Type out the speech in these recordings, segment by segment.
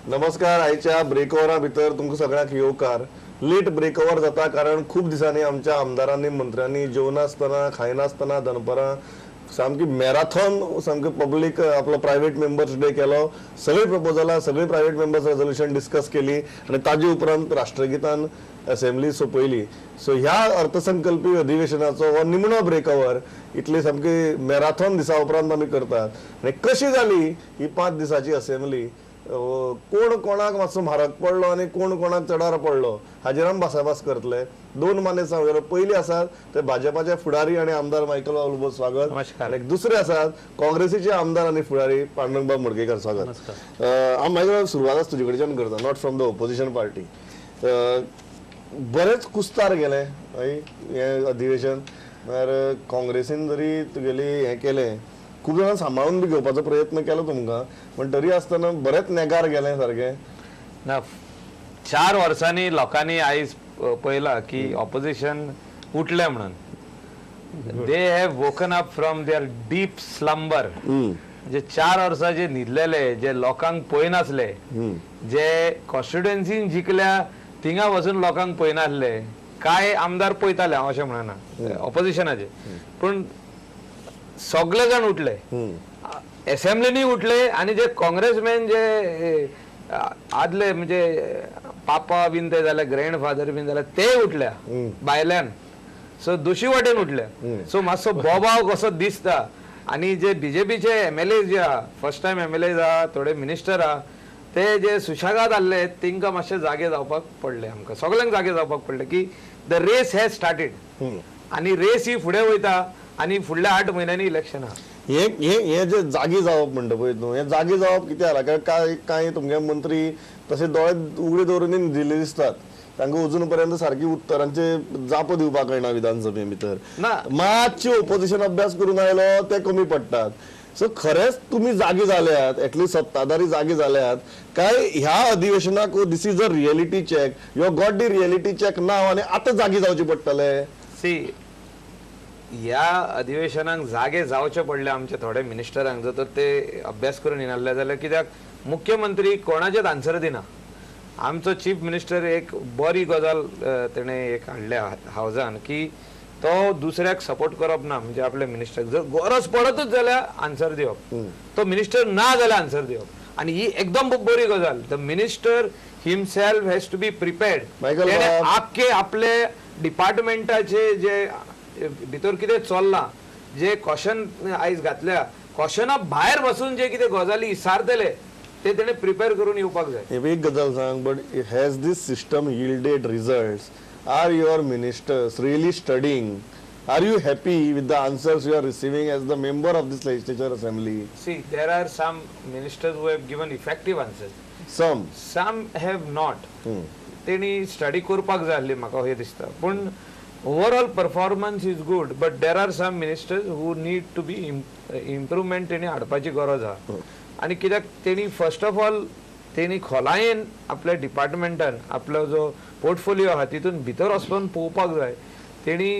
नमस्कार. आयच्या ब्रेकओवरा भितर तुमकां सगळ्यांक येवकार. लेट ब्रेकओवर जाता कारण खूब दिसांनी आमच्या आमदारांनी मंत्र्यांनी जेवनासतना खायनासतना दनपरां सामकी मॅराथॉन सामकी पब्लीक आपलो प्रायव्हेट मेंबर्स डे केलो. सगळीं प्रपोजलां सगळीं प्रायव्हेट मेंबर्स रेजोल्युशन डिस्कस केली आनी ताजे उपरांत राष्ट्रगीतान असेंब्ली सोंपयली. सो ह्या अर्थसंकल्पी अधिवेशनाचो हो निमणो ब्रेकओवर इतली सामकी मॅराथॉन दिसा उपरांत आमी करतात. आनी कशी जाली ही 5 दिसाची असेंब्ली, कोण कोणाक मातसो म्हारग पडलो आनी कोण कोणाक चडार पडलो हाजेर आमी भासाभास करतले. दोन मानेस्त हांव पयली आसात ते भाजपाचे फुडारी आनी आमदार मायकल लोबो, स्वागत. आनी दुसरे आसात काँग्रेसीचे आमदार आनी फुडारी पांडुरंगबाब मडकयकार, स्वागत. हांव मायकल सुरवात आसा तुजे कडच्यान करता, not from the opposition party. बरेंच कुस्तार गेलें हय हें अधिवेशन, म्हळ्यार काँग्रेसीन जरी तुगेली हें केलें, खूब जाणां सांबाळून बी घेवपाचो प्रयत्न केलो तुमकां, पण तरी आसतना बरेंच नेगार गेलें सारकें ना. 4 वर्सांनी लोकांनी आयज पळयलां की ऑपोजिशन उठलें म्हणून. They have woken up from their deep slumber. जे 4 वर्सां जे न्हिदलेले, जे लोकांक पळयनासले, जे कॉन्स्टिट्युएन्सीन जिखल्या थिंगा वचून लोकांक पळयनासले, कांय आमदार पळयताले, हांव अशें म्हणना ऑपोजिशनाचे, पूण सगळे जाण उठले, एसेंब्लीनी उठले. आनी जे काँग्रेसमॅन जे आदले म्हणजे पापा बीन ते जाल्यार ग्रँड फादर बीन जाल्यार ते उठल्या भायल्यान, सो दोशी वाटेन उठल्या. सो मातसो बोबाव कसो दिसता. आनी जे बीजेपीचे एमएलए जे आहा, फर्स्ट टायम एमएलए आहा, थोडे मिनिस्टर आहा, ते जे सुशेगाद आहले तेंकां मातशे जागे जावपाक पडले, आमकां सगळ्यांक जागे जावपाक पडले की the race has started. आनी रेस ही फुडें वयता आनी फुडल्या 8 म्हयन्यांनी इलेक्शन आहा. हे हे जे जागे जावप म्हणटा पळय न्हू, हे जागे जावप कितें जाला कारण कांय कांय तुमगे मंत्री तशे दोळे उगडे दवरून न्हिदिल्ले दिसतात, तांकां अजून पर्यंत सारकी उत्तरांचे जापो दिवपाक कळना विधानसभे भितर. मातशे ओपोजिशन अभ्यास करून आयलो ते कमी पडटात. सो खरेंच तुमी जागे जाल्यात, एटलिस्ट सत्ताधारी जागे जाल्यात काय ह्या अधिवेशनाक this is a reality check, you have got the reality check now आनी आतां जागे जावचें पडटलें? सी, ह्या अधिवेशनाक जागे जावचे पडले आमचे थोडे मिनिस्टरांक, जर तर ते अभ्यास करून येनासले जाल्यार. कित्याक मुख्यमंत्री कोणाचेच आन्सर दिना. आमचो चीफ मिनिस्टर एक बरी गजाल तेणें एक हाडल्या हावजान की तो दुसऱ्याक सपोर्ट करप ना, म्हणजे आपल्या मिनिस्टराक जर गरज पडतच जाल्यार आन्सर दिवप, तो मिनिस्टर ना जाल्यार आन्सर दिवप. आनी ही एकदम बरी गजाल. The minister himself has to be prepared. तेणें आख्खे आपले डिपार्टमेंटाचे जे भितर कितें चल्लां, जे क्वेश्चन आयज घातल्या, क्वेश्चना भायर बसून जे कितें गजाली विचारतले ते तेणें प्रिपेर करून येवपाक जाय. एक गजाल सांग, but has this system yielded results? Are your ministers really studying? Are you happy with the answers you are receiving as the member of this legislature assembly? See, there are some ministers who have given effective answers. Some have not. तेणी study करपाक जाय आसली म्हाका हें दिसता. पूण overall performance is good, but there are some ministers who need to be improvement तेणी हाडपाची गरज आहा. आनी कित्याक तेणी फर्स्ट ऑफ ऑल तेणी खोलायेन आपल्या डिपार्टमेंटान आपलो जो पोर्टफोलियो आहा तितून भितर वचून पळोवपाक जाय. तेणी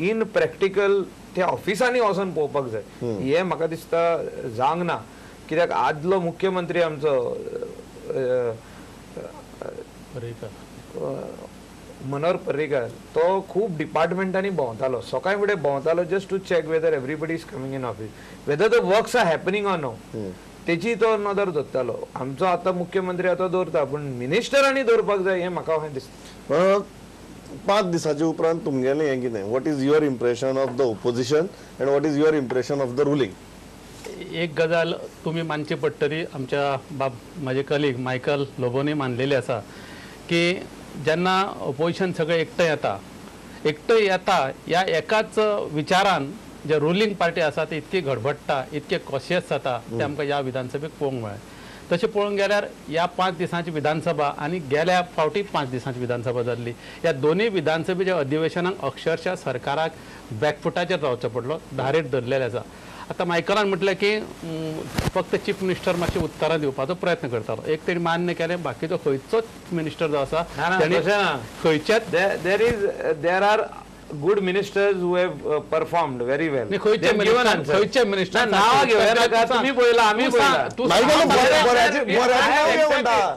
इन प्रॅक्टिकल त्या ऑफिसांनी वचून पळोवपाक जाय. हें म्हाका दिसता जावंक ना. कित्याक आदलो मुख्यमंत्री आमचो मनोहर पर्रीकर तो खूब डिपार्टमेंटांनी भोंवतालो, सकाळी फुडें भोंवतालो just to check whether everybody is coming in office, whether the works are happening or no, तेची तो नदर दवरतालो. आमचो आतां मुख्यमंत्री आतां दवरता, पूण मिनिस्टरांनी दवरपाक जाय हें म्हाका अशें दिसता. 5 दिसाचे उपरांत तुमगेलें हें कितें, what is your impression of the opposition and what is your impression of the ruling? एक गजाल तुमी मानची पडटली, आमच्या बाब म्हाजे कलीग मायकल लोबोनी मानलेली आसा की जेन्ना ओपोजिशन सगळें एकठांय येता, एकठांय येता ह्या एकाच विचारान जे रुलींग पार्टी आसा ती इतकी गडबडटा, इतके कॉशियस जाता, ते आमकां ह्या विधानसभेक पळोवंक मेळ्ळें. तशें पळोवंक गेल्यार ह्या 5 दिसांची विधानसभा आनी गेल्या फावटी 5 दिसांची विधानसभा जाल्ली, ह्या दोनूय विधानसभेच्या अधिवेशनाक अक्षरशः सरकाराक बॅकफुटाचेर रावचो पडलो, धारेर धरलेलें आसा. आतां मायकलान म्हटलें की फक्त चीफ मिनिस्टर मातशें उत्तरां दिवपाचो प्रयत्न करतालो, एक तेणी मान्य केलें, बाकीचो खंयचोच मिनिस्टर जो आसा खंयच्याच there are good ministers who have performed very well. खंयचे मिनिस्टर नाव घेवया नाका, तुमी पळयला आमी पळयला.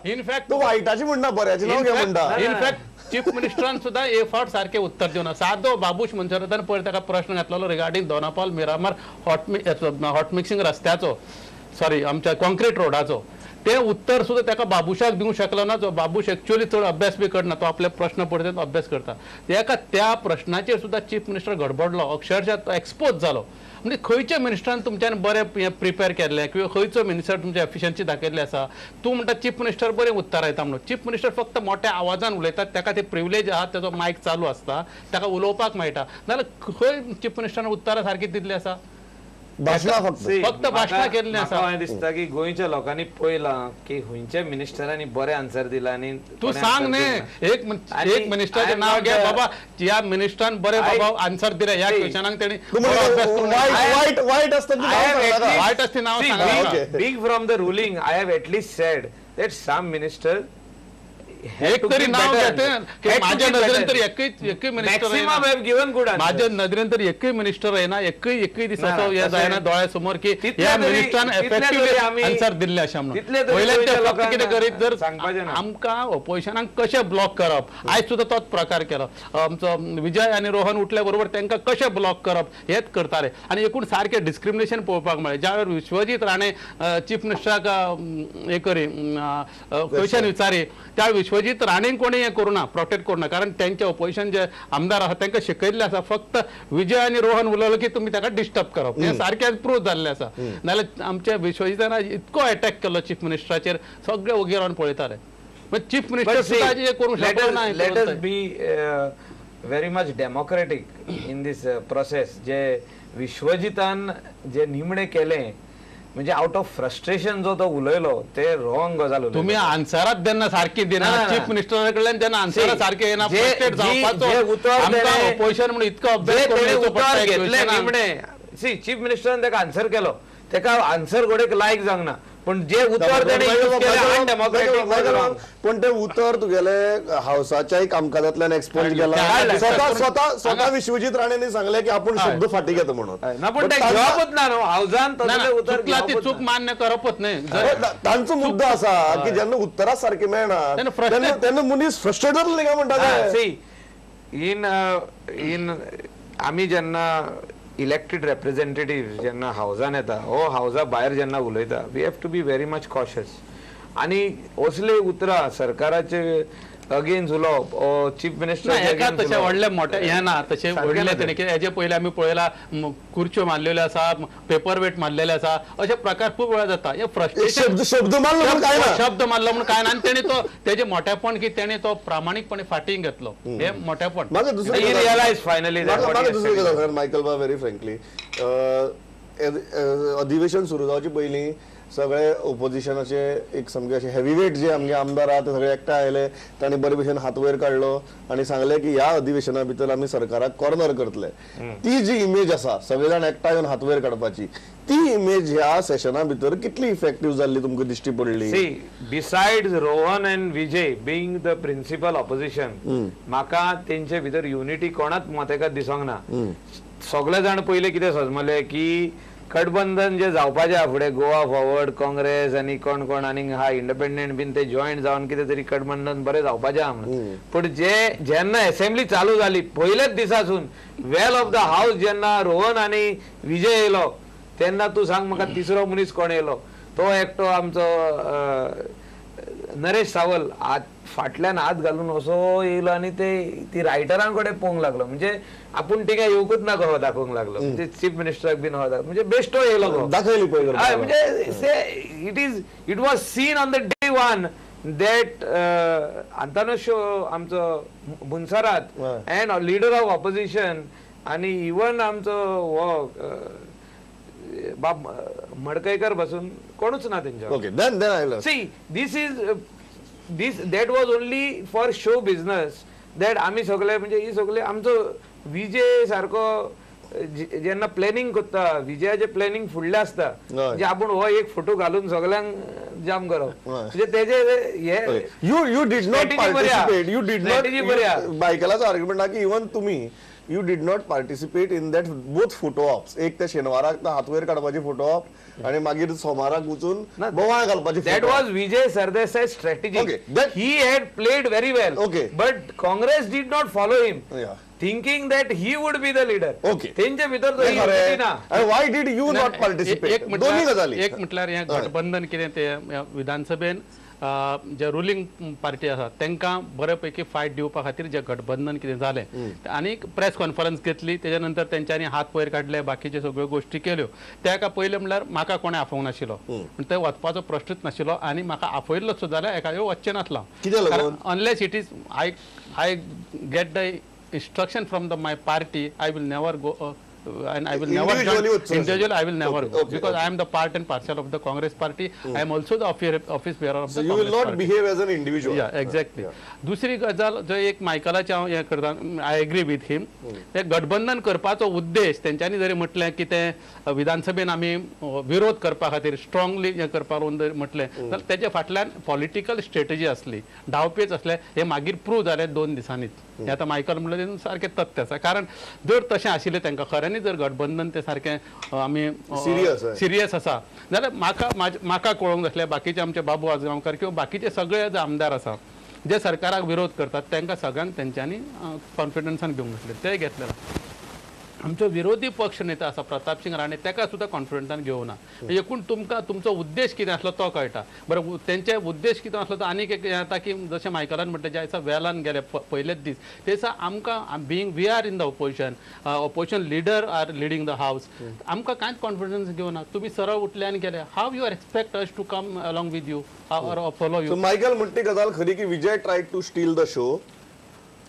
इनफॅक्ट तूं वायटाची म्हणना, बऱ्याची नांव घे म्हणटा. इनफॅक्ट चीफ मिनिस्टरान सुद्दां एक फावट सारकें उत्तर दिवना. सादो बाबूश मनसरातान पयर ताका प्रश्न घातलेलो regarding Dona Paula Miramar hot mixing रस्त्याचो, सॉरी आमच्या कॉन्क्रीट रोडाचो, ते उत्तर सुद्दां ताका बाबूशाक दिवंक शकलो ना. जो बाबूश एक्चुअली चड अभ्यास बी करना, तो आपले प्रश्न पडटा तो अभ्यास करता. तेका त्या प्रश्नाचेर सुद्दां चीफ मिनिस्टर गडबडलो, अक्षरशः तो एक्सपोज जालो. म्हणजे खंयच्या मिनिस्टरान तुमच्यान बरें प्रिपेर केल्लें किंवा खंयचो मिनिस्टर तुमचे एफिशियन्सी दाखयल्ली आसा? तूं म्हणटा चीफ मिनिस्टर बरें उत्तर येता म्हणून. चीफ मिनिस्टर फक्त मोठ्या आवाजान उलयतात, ताका ते प्रिविलेज आहा, तेजो मायक चालू आसता, ताका उलोवपाक मेळटा. नाजाल्यार खंय चीफ मिनिस्टरान उत्तरां सारकी दिल्ली आसा? फक्त भाशणां केल्लीं आसा. म्हाका दिसता की गोंयच्या लोकांनी पळयलां की खंयच्या मिनिस्टरांनी बरें आन्सर दिला. आनी तूं सांग न्ही एक मिनिस्टराचें नांव घे बाबा, ह्या मिनिस्टरान बरें बाबा आन्सर दिलें ह्या क्वेश्चनाक तेणी वायट आसता वायट आसता नांव सांग. Big from the ruling I have at least said that some minister एक तरी नाव घेते. माझ्या नजरेन तर एकय मिनिस्टर, माझ्या नजरेन तर एकय मिनिस्टर येना, एकय एकय दीस असो हे जायना दोळ्या समोर की ह्या मिनिस्टरान एफेक्टिवली आन्सर दिल्ले अशें म्हणून. वयल्यान ते फक्त कितें करीत जर आमकां ऑपोजिशनाक कशें ब्लॉक करप, आयज सुद्दां तोच प्रकार केलो. आमचो विजय आनी रोहन उठल्या बरोबर तांकां कशें ब्लॉक करप हेच करताले. आनी एकूण सारकें डिस्क्रिमिनेशन पळोवपाक मेळ्ळें. ज्या वेळार विश्वजीत राणे चीफ मिनिस्टराक हे करी क्वेश्चन विचारी, त्या विश्वजीत राणेन कोणी हें करूं ना, प्रोटेक्ट करूं ना, कारण तेंचे ऑपोजिशन जे आमदार आसा तांकां शिकयल्लें आसा फक्त विजय आनी रोहन उलयलो की तुमी ताका डिस्टर्ब करप, हें सारकें प्रूव जाल्लें आसा. नाजाल्यार आमच्या विश्वजितान इतको एटॅक केलो चीफ मिनिस्टराचेर, सगळे ओगी रावन पळयताले. चीफ मिनिस्टर सुद्दां हें करूंक शकलो ना. Let us be very much democratic in this process. जे विश्वजितान जे निमणे केलें म्हणजे आउट ऑफ फ्रस्ट्रेशन जो तो उलयलो ते रॉंग गजाल. तुम्ही आन्सरात जेन्ना सारकी दिना चीफ मिनिस्टरा कडल्यान, जेन्ना आन्सरां सारकें येना, फ्रस्ट्रेट जावपाचो ऑपोजिशन म्हणून इतको अभ्यास करून घेतले निमणे. सी चीफ मिनिस्टरान ताका आन्सर केलो, ताका आन्सर गोडेक लायक जावंक ना, पण जे उतर पण ते उतर तुगेले हावसाच्याय कामकाजांतल्यान एक्सपोज केला. स्वतः स्वतः विश्वजीत राणेंनी सांगले की आपूण शब्द फाटी घेता म्हणून. पण ते घेवपूच ना न्हू हावसान, ती चूक मान्य करपूच न्ही. तांचो मुद्दो आसा की जेन्ना उत्तरां सारकी मेळना तेन्ना मनीस फ्रस्ट्रेट जातलो काय म्हणटा. सी इन इन आमी जेन्ना इलेक्टेड रेप्रेझेंटेटिव्ह जेन्ना हावजान येता हो हावजा भायर जेन्ना उलयता, we have to be very much cautious. आनी असले उतरां सरकाराचे अगेन्स्ट उलोवप चीफ मिनिस्टर एका तशें व्हडलें मोठें हें ना, तशें व्हडलें तेणें कित्याक हेजे पयलीं आमी पळयला खुर्च्यो मारलेल्यो आसा, पेपर वेट मारलेले आसा, अशे प्रकार खूब वेळा जाता. हे फ्रस्ट्रेशन शब्द मारलो म्हणून काय ना, शब्द मारलो म्हणून काय ना, आनी तेणें तो तेजें मोठेपण की तेणें तो प्रामाणीकपणे फाटीं घेतलो, हें मोठेपण. म्हाका दुसरी गजाल मायकल बाब, व्हेरी फ्रँकली, अधिवेशन सुरू जावचे पयलीं सगळे ओपोजिशनाचे एक सामके अशे हेवीवेट जे आमगे आमदार आहा ते सगळे एकठांय आयले, तांणी बरे भशेन हात वयर काडलो आनी सांगले की ह्या अधिवेशना भितर आमी सरकाराक कॉर्नर करतले. ती जी इमेज आसा सगळे जाण एकठांय येवन हात वयर काडपाची, ती इमेज ह्या सेशना भितर कितली इफेक्टीव जाल्ली तुमकां दिश्टी पडली? See, besides Rohan and Vijay being the principal opposition, म्हाका तेंचे भितर युनिटी कोणाच मतेकात दिसोंक ना. सगळे जाण पयले कितें सजमले की गठबंधन जे जावपाचें आहा फुडें, गोवा फॉरवर्ड, काँग्रेस आनी कोण कोण आनी हा इंडिपेंडंट बीन ते जॉयंट जावन कितें तरी गठबंधन बरें जावपाचें आहा म्हणून. पूण जे जेन्ना एसेंब्ली चालू जाली पयलेच दिसासून वेल ऑफ the house जेन्ना रोहन आनी विजय येयलो तेन्ना तूं सांग म्हाका तिसरो मनीस कोण येयलो? तो एकटो आमचो नरेश सावल हात फाटल्यान हात घालून असो येयलो आनी ते ती रायटरां कडेन पळोवंक लागलो, म्हणजे आपूण तिका येवकूच ना गो दाखोवंक लागलो, म्हणजे चीफ मिनिस्टराक बीन हो म्हणजे बेश्टो येयलो गो दाखयली पळय. म्हणजे it is it was seen on the day one that Antonio आमचो Monserrate and leader of opposition आनी इवन आमचो हो बाब मडकयकर बसून कोणूच ना तेंच्या. Okay, then then I see this is this that was only for show business that आमी सगळे म्हणजे ही सगळे आमचो विजय सारको जेन्ना प्लॅनिंग करता, विजयाचे प्लॅनिंग फुडलें आसता, म्हणजे आपूण हो एक फोटो घालून सगळ्यांक जाम करप, म्हणजे तेजे हे you you did not participate, you did not. बायकलाचो आर्ग्युमेंट की इवन तुमी You did not participate in that both photo ops. एक त्या शेनवाराक हात वयर काडपाची फोटो ऑप आणि मागीर सोमाराक वचून बोवाळ घालपाची. That was Vijay Sardesai strategy. He had played very well. Okay. But Congress did not follow him. Thinking that he would be the leader. Okay. तेंचे भितर तो युनिटी ना. Why did you not participate? दोन्ही गजाली. एक म्हटल्यार हें गठबंधन कितें तें विधानसभेन जे रुलींग पार्टी आसा तांकां बरे पैकी फायट दिवपा खातीर जे गठबंधन कितें जालें आनी प्रेस कॉन्फरन्स घेतली, तेच्या नंतर तेंच्यांनी हात वयर काडले, बाकीच्यो सगळ्यो गोश्टी केल्यो. त्या पयलें म्हणल्यार म्हाका कोणें आफोवंक नाशिल्लो, पूण ते वचपाचो प्रश्नूच नाशिल्लो आनी म्हाका आफयल्लो सुद्दां जाल्यार एका वेळ वचचें नासलो. Unless it is I get the instruction from the my party, I will never go and I will never join individually. I will never go because I am the part and parcel of the Congress party. I am also the office bearer of the Congress party. So you will not behave as an individual. Yeah, exactly. दुसरी गजाल जो एक मायकलाचे हांव हें करता, I agree with him. ते गठबंधन करपाचो उद्देश तेंच्यांनी जरी म्हटलें की ते विधानसभेन आमी विरोध करपा खातीर स्ट्रांगली हें करपाक जरी म्हटलें जाल्यार तेजे फाटल्यान पॉलिटिकल स्ट्रेटजी आसली, डावपेच आसले, हे मागीर प्रूव जालें 2 दिसांनीच. हें आतां मायकल म्हणलें तेतून सारकें तथ्य आसा. कारण जर तशें आशिल्लें तांकां खऱ्यांनी जर गठबंधन ते सारकें आमी सिरियस आसा जाल्यार म्हाका म्हाका कळोवंक नासलें बाकीचे आमचे बाबू आजगांवकार किंवा बाकीचे सगळे जे आमदार आसा जे सरकाराक विरोध करतात तांकां सगळ्यांक तेंच्यांनी कॉन्फिडन्सान घेवंक नासलें, ते घेतलें ना. आमचो विरोधी पक्ष नेता आसा प्रतापसिंग राणे ताका सुद्दां कॉन्फिडन्सान घेवना. एकूण तुमकां तुमचो उद्देश कितें आसलो तो कळटा. बरें, तेंचे उद्देश कितें आसलो तो आनीक एक हें जाता की जशें मायकलान म्हटलें ज्या दिसा वेलान गेले पयलेच दीस ते दिसा आमकां being we are in the opposition, opposition leader are leading the house, आमकां कांयच कॉन्फिडन्स घेवना. तुमी सरळ उठले आनी गेले. How you are expect us to come along with you or follow you? Michael म्हणटी गजाल खरी की Vijay tried to steal the show,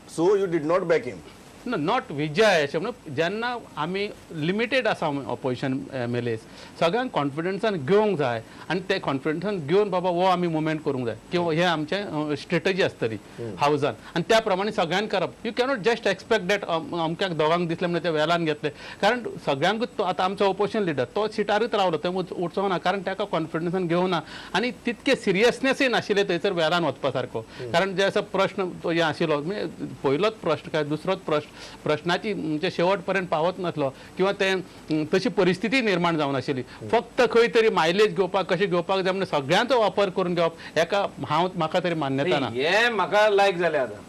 so you did not back him. Not Vijay अशें म्हणून जेन्ना आमी लिमिटेड आसा ऑपोजिशन MLAs सगळ्यांक कॉन्फिडन्सान घेवंक जाय आनी ते कॉन्फिडन्सान घेवन बाबा हो आमी मुवमेंट करूंक जाय किंवा हे आमचें स्ट्रेटजी आसतली हावजान आनी त्या प्रमाणे सगळ्यांक करप. You cannot just expect that अमक्याक दोगांक दिसलें म्हणून ते वेलान घेतले, कारण सगळ्यांकूच तो आतां आमचो ऑपोजिशन लिडर तो सिटारूच रावलो, थंय उठचो ना, कारण ताका कॉन्फिडन्सान घेवना आनी तितके सिरियसनेसूय नाशिल्लें थंयसर वेलान वचपा सारको. कारण जे आसा प्रश्न तो हें आशिल्लो म्हणजे पयलोच प्रश्न काय दुसरोच प्रश्न प्रश्नाची म्हणजे शेवट पर्यंत पावत नासलो किंवा ते तशी परिस्थिती निर्माण जावन आशिल्ली. फक्त खंय तरी मायलेज घेवपाक कशें घेवपाक जाय म्हणून सगळ्यांचो वापर करून घेवप हेका हांव म्हाका तरी मान्यता ना. हे म्हाका लायक जालें आतां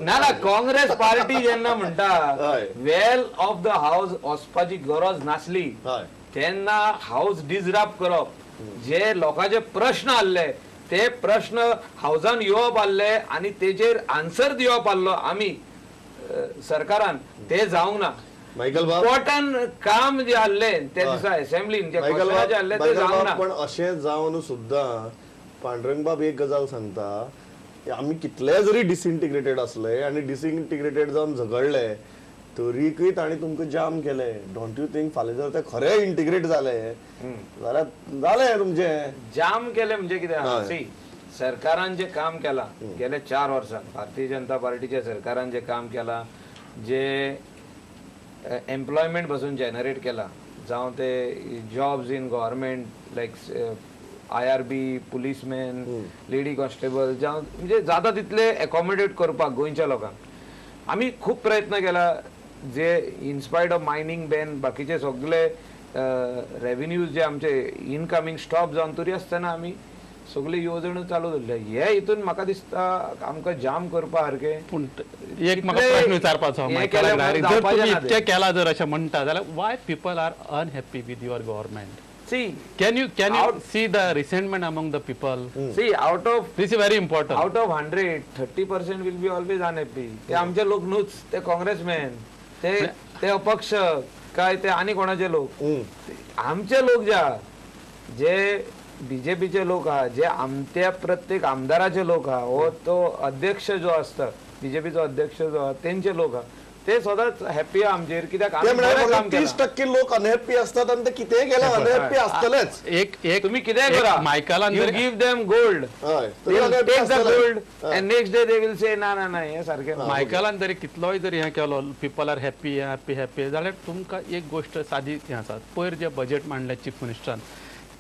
ना ना काँग्रेस पार्टी जेन्ना म्हणटा वेल ऑफ the house वचपाची गरज नासली तेन्ना हावस डिजराप करप, जे लोकांचे प्रश्न आहले ते प्रश्न हावजान येवप आहले आनी तेजेर आन्सर दिवप आहलो आमी सरकारान, ते जावंक ना. इम्पॉर्टंट काम जे आहले त्या दिसा असेंब्लीन जे क्वेश्चनाचे आहले ते जावंक ना. पण अशें जावन सुद्दां पांडुरंगबाब एक गजाल सांगता, आमी कितले जरी डिसइंटिग्रेटेड आसले आनी डिसइंटिग्रेटेड जावन झगडले तरीकय तांणी तुमकां जाम केले. Don't you think फाल्यां जर ते खरे इंटिग्रेट जाले जाल्यार जालें तुमचें? जाम केले म्हणजे कितें, सी सरकारान जे काम केलां गेल्या 4 वर्सां भारतीय जनता पार्टीच्या सरकारान जे काम केलां, जे एम्प्लॉयमेंट पासून जनरेट केलां, जावं ते jobs in government like IRB, policeman, lady constable, जावं म्हणजे जाता तितले एकोमोडेट करपाक गोंयच्या लोकांक आमी खूब प्रयत्न केला. जे in spite of mining ban बाकीचे सगळे रेवेन्यूज जे आमचे इनकमींग स्टॉप जावन तरी आसतना आमी सगळे येवजण्यो चालू दवरले. हे हितून म्हाका दिसता आमकां जाम करपा सारकें. पूण एक म्हाका प्रश्न विचारपाचो, जर तुमी इतकें केलां जर अशें म्हणटा जाल्यार why people are unhappy with your government? See, can you see the resentment among the people? See, out of this is very important. Out of 100, 30% will be always unhappy. ते आमचे लोक न्हूच, ते काँग्रेसमॅन, ते ते अपक्ष काय ते आनी कोणाचे लोक, आमचे लोक जे आहा, जे बीजेपीचे लोक आहा, जे आमच्या प्रत्येक आमदाराचे लोक आहा, हो तो अध्यक्ष जो आसता बीजेपीचो अध्यक्ष जो आहा तेंचे लोक आहा, ते सदांच हॅपी आमचेर. कित्याक 30% लोक अनहॅपी असतात आणि ते कितेंय केल्यार अनहॅपी आसतलेच. एक एक तुम्ही कितेंय करा, मायकलान you give them gold, take the gold and next day they will say ना ना ना हे सारकें. मायकलान जरी कितलोय जरी हें केलो people are happy happy happy जाल्यार तुमकां एक गोश्ट सादी हें आसा, पयर जे बजेट मांडलें चीफ मिनिस्टरान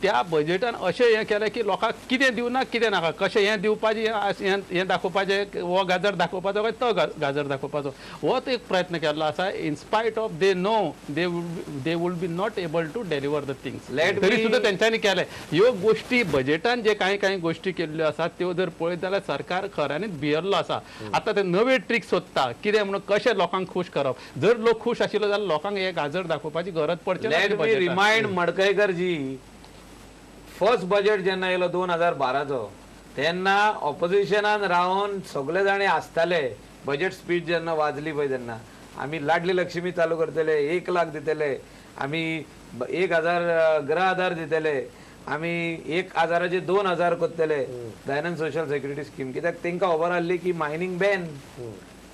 त्या बजेटान अशें हें केलें की लोकांक कितें दिवना कितें नाका, कशें हें दिवपाचें हें दाखोवपाचें, हो गाजर दाखोवपाचो काय तो गाजर दाखोवपाचो, हो तो एक प्रयत्न केल्लो आसा. In spite of they know they would be not able to deliver the things, तरी सुद्दां तेंच्यांनी केलें. ह्यो गोश्टी बजेटान जे कांय कांय गोश्टी केल्ल्यो आसात त्यो जर पळयत जाल्यार सरकार खऱ्यांनीच भियेल्लो आसा. आतां ते नवे ट्रिक सोदता कितें म्हणून कशें लोकांक खूश करप. जर लोक खूश आशिल्लो जाल्यार लोकांक हे गाजर दाखोवपाची गरज पडची ना. रिमायंड मडकयकर जी, फर्स्ट बजेट जेन्ना येयलो 2012चो तेन्ना ऑपोजिशनान रावन सगळे जाणे आसताले. बजेट स्पीच जेन्ना वाजली पळय तेन्ना आमी लाडली लक्ष्मी चालू करतले, 1 लाख दितले, आमी 1000 गृह आधार दितले, आमी 1000चे 2000 करतले, दयानंद सोशल सेक्युरिटी स्कीम. कित्याक तेंकां खबर आहली की मायनींग बॅन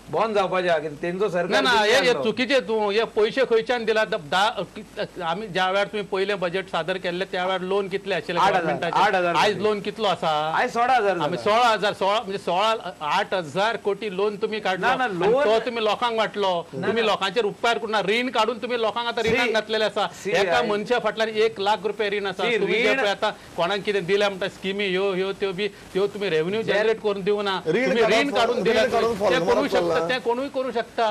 बंद जावपाचें आहा, तेंचो सरकार ना. हे चुकीचे तूं हे पयशे खंयच्यान दिला? आमी ज्या वेळार तुमी पयलें बजेट सादर केल्लें त्या वेळार लोन कितले आशिल्ले गव्हर्मेंटाचे? आयज लोन कितलो आसा? आयज 16,000. आमी 16,000, 16 म्हणजे 8,000 कोटी लोन तुमी काडलो, तो तुमी लोकांक वांटलो. तुमी लोकांचेर उपकार करून रीण काडून तुमी लोकांक आतां रिणाक घातलेलें आसा. एका मनशा फाटल्यान 1 लाख रुपया रीण आसा. तुमी जे पळय आतां कोणाक कितें दिलें म्हणटा स्किमी ह्यो ह्यो त्यो बी त्यो तुमी रेवन्यू जनरेट करून दिवना, तुमी रीण काडून दिलें. ते करूं शकता, ते कोणूय करू शकता.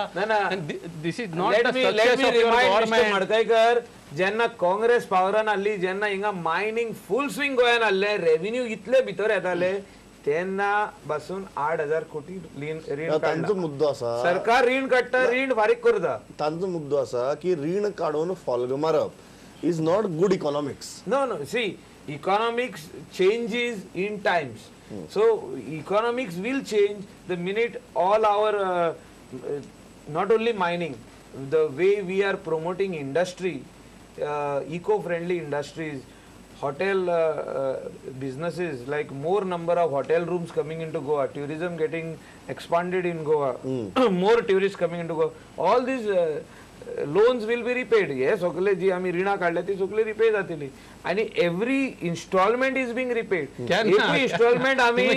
This is not the success of your government. Madkaikar, जेन्ना काँग्रेस पावरान आहली, जेन्ना हिंगा मायनींग फूल स्विंग गोंयान आहले, रेव्हेन्यू इतले भितर येताले, तेन्ना बसून 8,000 कोटी रीण. तांचो मुद्दो आसा, सरकार रीण काडटा, रीण फारीक करता. तांचो मुद्दो आसा की रीण काडून फॉल्ग मारप is not good economics. No no, see, economics changes in times. So economics will change the minute all our not only mining, the way we are promoting industry, eco-friendly industries, hotel businesses, like more number of hotel rooms coming into Goa, tourism getting expanded in Goa, more tourists coming into Goa, all these loans will be repaid. हे सगळे जी आमी रिणां काडल्या ती सगळी repay जातली आनी every installment is being repaid. एकूय इन्स्टॉलमेंट आमी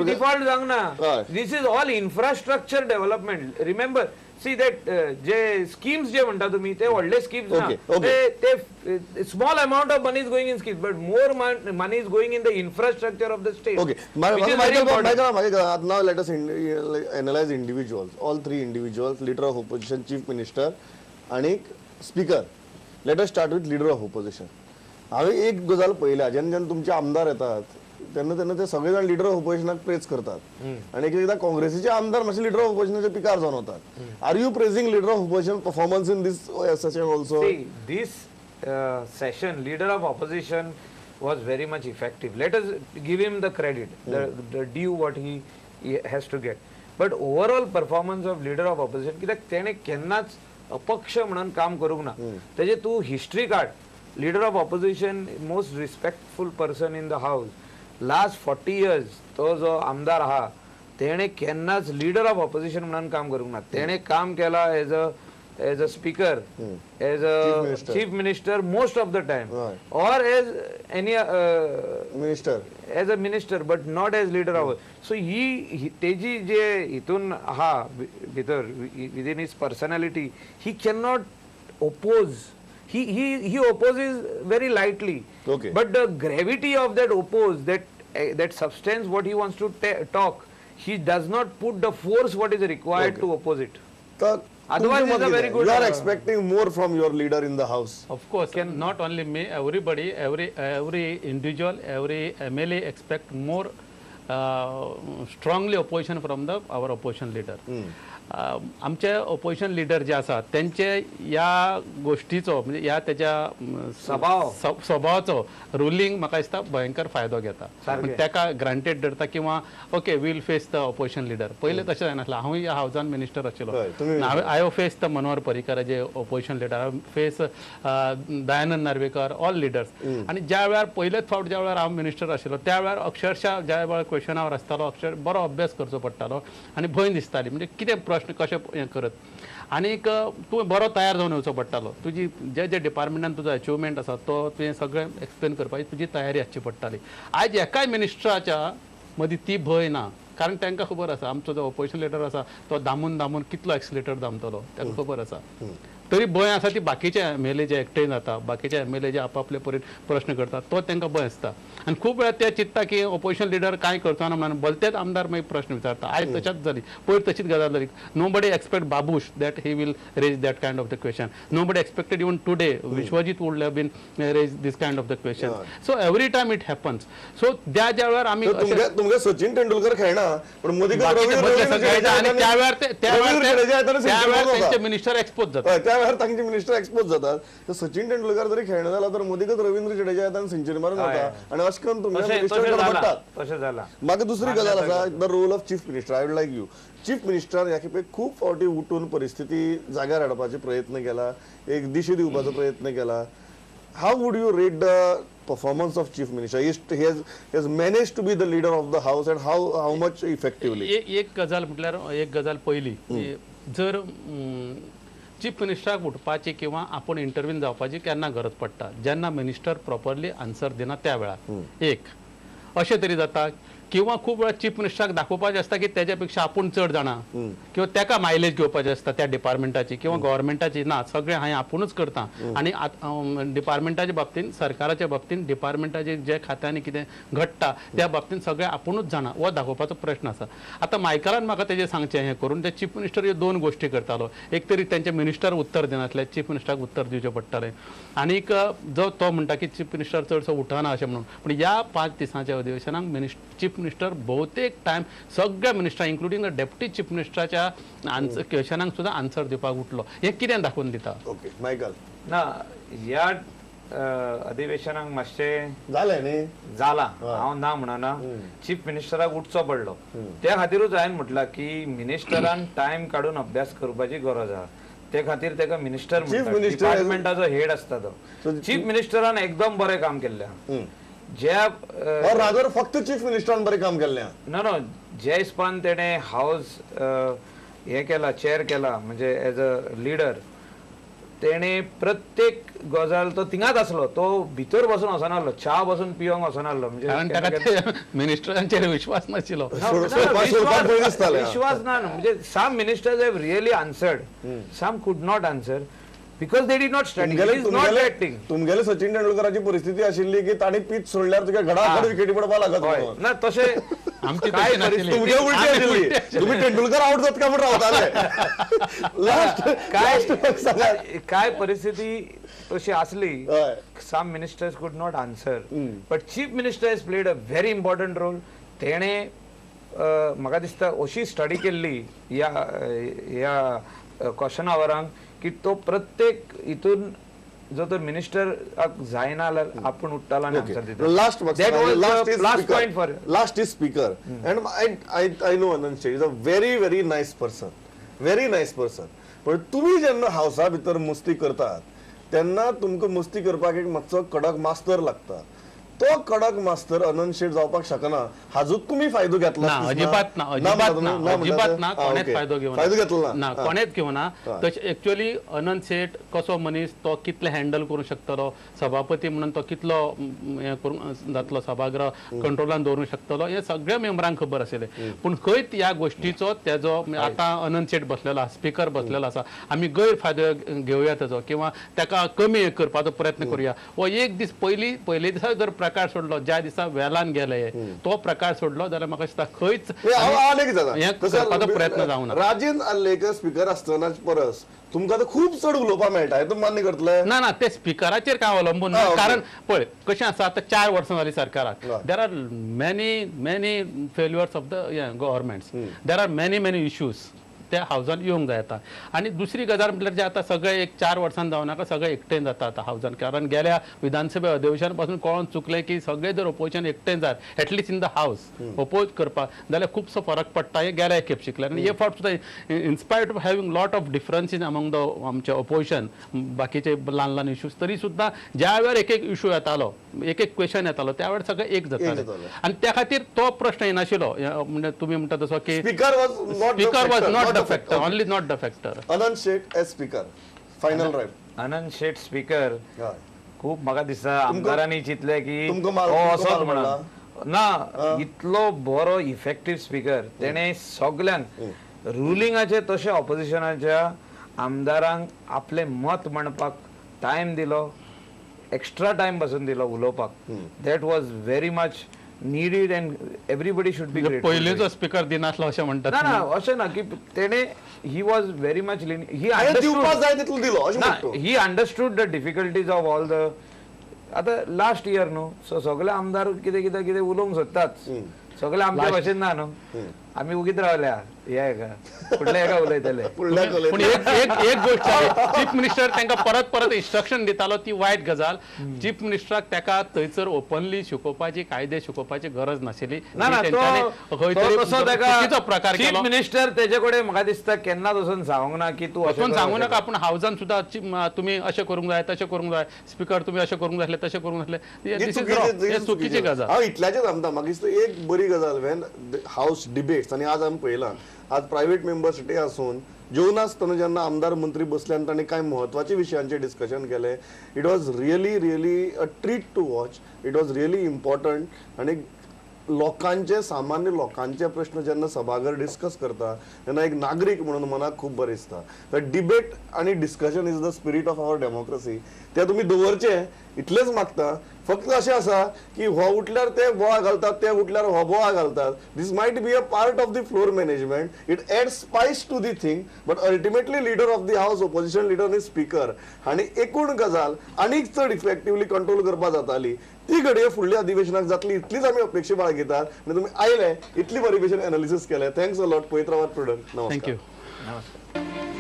डिफॉल्ट जावंक ना. This is all infrastructure development. Remember, see that J schemes जे म्हणटा तुमी ते व्हडले स्किम्स ना, ते small amount of money is going in schemes, but more money is going in the infrastructure of the state. Okay, now let us analyse individuals, all three individuals, leader of opposition, chief minister आनी speaker. Let us start with leader of opposition. हांवें एक गजाल पळयल्या, जेन्ना जेन्ना तुमचे आमदार येतात तेन्ना तेन्ना ते सगळे जाण लिडर ऑफ ऑपोजिशनाक प्रेज करतात आनी एक एकदां काँग्रेसीचे आमदार मातशे लिडर ऑफ ऑपोजिशनाचे पिकार जावन वतात. Are you praising leader of opposition performance in this session also? This session leader of opposition was very much effective. Let us give him the credit, the due what he has to get. But overall performance of leader of opposition, कित्याक तेणें केन्नाच अपक्ष म्हणून काम करूंक ना. तेजे तूं हिस्ट्री काड, leader of opposition most respectful person in the house. Last 40 years तो जो आमदार आहा तेणें केन्नाच लिडर ऑफ ऑपोजिशन म्हणून काम करूंक ना. तेणें काम केलां as a speaker, as a chief minister most of the time, or as any minister, as a minister, but not as leader of. So he तेजी जे हितून आहा भितर within his personality, he cannot oppose. He opposes very lightly. Okay. But the gravity of that oppose, that substance what he wants to talk, he does not put the force what is required to oppose it. Otherwise, is a very good. You are expecting more from your leader in the house. Of course, not only me, everybody, every individual, every MLA expect more strongly opposition from the our opposition leader. आमचे opposition leader जे आसा तेंचे ह्या गोश्टीचो म्हणजे ह्या तेच्या स्वभावाचो ruling म्हाका दिसता भयंकर फायदो घेता. तेका ग्रांटेड धरता किंवा okay we'll face the opposition leader. पयलें तशें जायनासलें. हांवूय ह्या हावजान मिनिस्टर आशिल्लो, हांवें I have face the Manohar Parrikar as a opposition leader, I face Dayanand Narvekar, all leaders. आनी ज्या वेळार पयलेच फावट ज्या वेळार हांव मिनिस्टर आशिल्लो त्या वेळार अक्षरशः ज्या वेळार क्वेश्चन our आसतालो अक्षर बरो अभ्यास करचो पडटालो आनी भंय दिसताली म्हणजे कितें प्रश्न कशें हें करत. आनीक तूं बरो तयार जावन येवचो पडटालो. तुजी जे जे डिपार्टमेंटान तुजो अचिवमेंट आसा तो तुवें सगळें एक्सप्लेन करपाची तुजी तयारी आसची पडटाली. आयज एकाय मिनिस्टराच्या मदीं ती भंय ना, कारण तांकां खबर आसा आमचो जो ऑपोजिशन लिडर आसा तो दामून दामून कितलो एक्सिलेटर दामतलो तांकां खबर आसा. तरी भंय आसा ती बाकीचे एमएलए जे एकठांय जाता, बाकीचे एमएलए जे आपापले परीन प्रश्न करतात तो तांकां भंय आसता. आनी खूब वेळार ते चिंतता की ऑपोजिशन लिडर कांय करचो ना म्हणून भलतेच आमदार मागीर प्रश्न विचारता. आयज तशेंच जाली, पयर तशीच गजाल जाली. Nobody expect Babush that he will raise that kind of the question. Nobody expected even today Vishwajit would have been raise this kind of the question. So every time it happens. So त्या ज्या वेळार आमी तुमगे सचिन तेंडुलकर खेळना पण मोदी त्या वेळार त्यांचे मिनिस्टर एक्सपोज जातात, त्या वेळार तांचे मिनिस्टर एक्सपोज जातात. तर सचिन तेंडुलकर जरी खेळना जाला तर मोदीकच रवींद्र जडेजा येता आनी सेंचुरी मारून वता आनी अशें करून तुमगे मिनिस्टर गडबडटात. तशें जाला. म्हाका दुसरी गजाल आसा, the role of chief minister. I would like you, chief मिनिस्टरान ह्या खेपे खूब फावटी उठून परिस्थिती जाग्यार हाडपाचो प्रयत्न केला, एक दिशे दिवपाचो प्रयत्न केला. How would you rate the performance of chief minister? He has managed to be the leader of the house and how much effectively? एक गजाल म्हटल्यार, एक गजाल पयली, जर चीफ मिनिस्टराक उठपाची किंवा आपूण इंटरव्हीन जावपाची केन्ना गरज पडटा, जेन्ना मिनिस्टर प्रॉपरली आन्सर दिना त्या वेळार. एक अशें तरी जाता किंवा खूब वेळा चीफ मिनिस्टराक दाखोवपाचें आसता की तेज्या पेक्षा आपूण चड जाणा किंवा ताका मायलेज घेवपाचें आसता त्या डिपार्टमेंटाची किंवा गव्हर्मेंटाची, ना सगळें हांवें आपुणूच करता. आनी डिपार्टमेंटाच्या बाबतीन, सरकाराच्या बाबतीन, डिपार्टमेंटाचे जे खात्यांनी कितें घडटा त्या बाबतीन सगळें आपुणूच जाणा हो दाखोवपाचो प्रश्न आसा. आतां मायकलान म्हाका तेजें सांगचें हें करून, ते चीफ मिनिस्टर ह्यो दोन गोश्टी करतालो. एक तरी तेंचे मिनिस्टर उत्तर दिनासले, चीफ मिनिस्टराक उत्तर दिवचें पडटालें. आनीक जो तो म्हणटा की चीफ मिनिस्टर चडसो उठना अशें म्हणून, पूण ह्या 5 दिसांच्या अधिवेशनाक चीफ मिनिस्टर बहुतेक टायम सगळ्या मिनिस्टरां इंक्लुडींग the deputy chief मिनिस्टराच्या आन्सर क्वेश्चनांक सुद्दां आन्सर दिवपाक उठलो. हें कितें दाखोवन दिता? ओके मायकल, ना ह्या अधिवेशनाक मातशें जालें न्ही, जाला हांव ना म्हणना, चीफ मिनिस्टराक उठचो पडलो. त्या खातीरूच हांवें म्हटलां की मिनिस्टरान टायम काडून अभ्यास करपाची गरज आहा. ते खातीर ताका मिनिस्टर डिपार्टमेंटाचो हेड आसता तो. चीफ मिनिस्टरान एकदम बरें काम केल्लें. ज्या रादर फक्त चीफ मिनिस्टरान बरें काम केल्लें नो नो, ज्या हिसपान तेणें हावज हें केला, चेअर केला, म्हणजे एज अ लिडर तेणें प्रत्येक गजाल तो थिंगाच आसलो, तो भितर बसून वचनासलो, च्या बसून पिवंक वचनासलो. म्हणजे मिनिस्टरांचेर विश्वास नाशिल्लो, विश्वास ना. म्हणजे some ministers have really answered, some could not answer because they did not study. तुमगेले Sachin तेंडुलकराची परिस्थिती आशिल्ली की ताणी पीच सोडल्यार तुका घडाघड विकेटी पडपाक लागत ना. तशें आमची तुमगे उलटी आशिल्ली, तुमी तेंडुलकर आवट जाता काय म्हूण रावताले. लास्ट काय काय परिस्थिती तशी आसली. Some ministers could not answer, but chief minister has played a very important role. तेणें म्हाका दिसता अशी स्टडी केल्ली ह्या ह्या क्वेश्चन आवरांक की तो प्रत्येक हितून जो तर मिनिस्टर जायना जाल्यार आपूण उठतालो आनी आन्सर दिता. Last last point for last is speaker. And I know Anant Shet is a very very nice person, very nice person. पण तुमी जेन्ना हावसा भितर मस्ती करतात तेन्ना तुमकां मस्ती करपाक एक मातसो कडक मास्तर लागता. तो कडक मास्तर अनंत शेट जावपाक शकना, हाजो तुमी फायदो घेतला? अजिबात ना, अजिबात ना, अजिबात ना. कोणेच फायदो घेवना, फायदो घेतला ना, कोणेच घेवना. तशें एक्चुअली अनंत शेट कसो मनीस, तो कितले हँडल करूंक शकतलो, सभापती म्हणून तो कितलो हें करूंक जातलो, सभागृह कंट्रोलान दवरूंक शकतलो, हें सगळ्या मेंबरांक खबर आशिल्लें. पूण खंयच ह्या गोश्टीचो तेजो आतां अनंत शेट बसलेलो आसा, स्पिकर बसलेलो आसा, आमी गैरफायदो घेवया तेजो किंवा ताका कमी करपाचो प्रयत्न करुया. हो एक दीस पयलीं पयले दिसा जर प्रकार सोडलो, ज्या दिसा वेलान गेले तो प्रकार सोडलो जाल्यार म्हाका दिसता खंयच करपाचो प्रयत्न जावना. राजेंद्र आर्लेकर स्पिकर आसतना परस तुमकां आतां खूब चड उलोवपाक मेळटा, हें तुमी मान्य करतले? ना ना, ते स्पिकराचेर कांय अवलंबून ना. कारण पळय कशें आसा, आतां 4 वर्सां जालीं सरकाराक, there are many many failures of the governments, there are many many issues त्या हावजान येवंक जाय आतां. आनी दुसरी गजाल म्हटल्यार जे आतां सगळे एक 4 वर्सां जावं नाका, सगळे एकटेन जाता आतां हावजान. कारण गेल्या विधानसभा अधिवेशना पासून कळोन चुकलें की सगळे जर ओपोजिशन एकटेन जाय at least in the house oppose करपाक जाल्यार खुबसो फरक पडटा. हे गेल्या एक खेप शिकले आनी हे फावट सुद्दां in spite of having lot of differences among the आमचे ओपोजिशन, बाकीचे ल्हान ल्हान इश्यूज, तरी सुद्दां ज्या वेळार एक एक इशू येतालो, एक एक क्वेश्चन येतालो, त्या वेळार सगळें एक जातालें. आनी त्या खातीर तो प्रश्न येनाशिल्लो. म्हणजे तुमी म्हणटा तसो की speaker was not the factor, only not the factor. Anant Shet as speaker, final right. Anant Shet speaker, खूब म्हाका दिसता आमदारांनी चिंतलें की हो असोच म्हणून ना, इतलो बरो इफेक्टीव स्पीकर. तेणें सगल्यांक रुलिंगाचे तशें ऑपोजिशनाच्या आमदारांक आपलें मत मांडपाक टायम दिलो, एक्स्ट्रा टायम पासून दिलो उलोवपाक. That was very much needed and everybody should be grateful. पयलींचो स्पीकर दिनासलो अशें म्हणटात? ना ना, अशें ना की तेणे he was very much he दिवपाक जाय तितलो दिलो अशें म्हणटा. He understood the difficulties of all the. आतां लास्ट इयर न्हू, सो सगळे आमदार कितें कितें कितें उलोवंक सोदतात, सगळे आमच्या भाशेन ना न्हू, आमी उगीत रावल्या ह्या एका फुडल्या एका उलयतले. पूण एक एक एक गोश्ट, चीफ मिनिस्टर तांकां परत परत इन्स्ट्रक्शन दितालो ती वायट गजाल. चीफ मिनिस्टराक ताका थंयसर ओपनली शिकोवपाची, कायदे शिकोवपाची गरज नाशिल्ली. ना ना, चुकीचो प्रकार चीफ मिनिस्टर तेजे कडेन म्हाका दिसता केन्नाच वचून सांगूंक ना की तूं वचून सांगू नाका, पूण हावजान सुद्दां तुमी अशें करूंक जाय तशें करूंक जाय, स्पिकर तुमी अशें करूंक जाय तशें करूंक जाय, हे चुकीची गजाल. हांव इतल्याचेच सांगता, म्हाका दिसता एक बरी गजाल when house debates, आनी आज आमी पळयलां आज प्रायव्हेट मेंबर्स डे आसून जेवनासतना जेन्ना आमदार मंत्री बसले आनी तांणी कांय म्हत्वाच्या विशयांचेर डिस्कशन केलें, it was really really a treat to watch, it was really important. आनी लोकांचे, सामान्य लोकांचे प्रश्न जेन्ना सभाघर डिस्कस करता तेन्ना एक नागरीक म्हणून मनाक खूब बरें दिसता. तर डिबेट आनी discussion is the spirit of our democracy, ते तुमी दवरचें इतलेंच मागता. फक्त अशें आसा की हो उठल्यार ते बोवाळ घालतात, ते उठल्यार हो बोवाळ घालतात. This might be a part of the floor management, it add spice to the thing, but ultimately leader of the house, opposition leader आनी स्पीकर हांणी एकूण गजाल आनीक चड इफेक्टिवली कंट्रोल करपाक जाताली. ती घडये फुडल्या अधिवेशनाक जातली इतलीच आमी अपेक्षा बाळगितात. आनी तुमी आयले, इतली बरी भशेन एनालिसीस केलें, thanks a lot. पळयत रावात प्रुडंट. नमस्कार. Thank you. नमस्कार.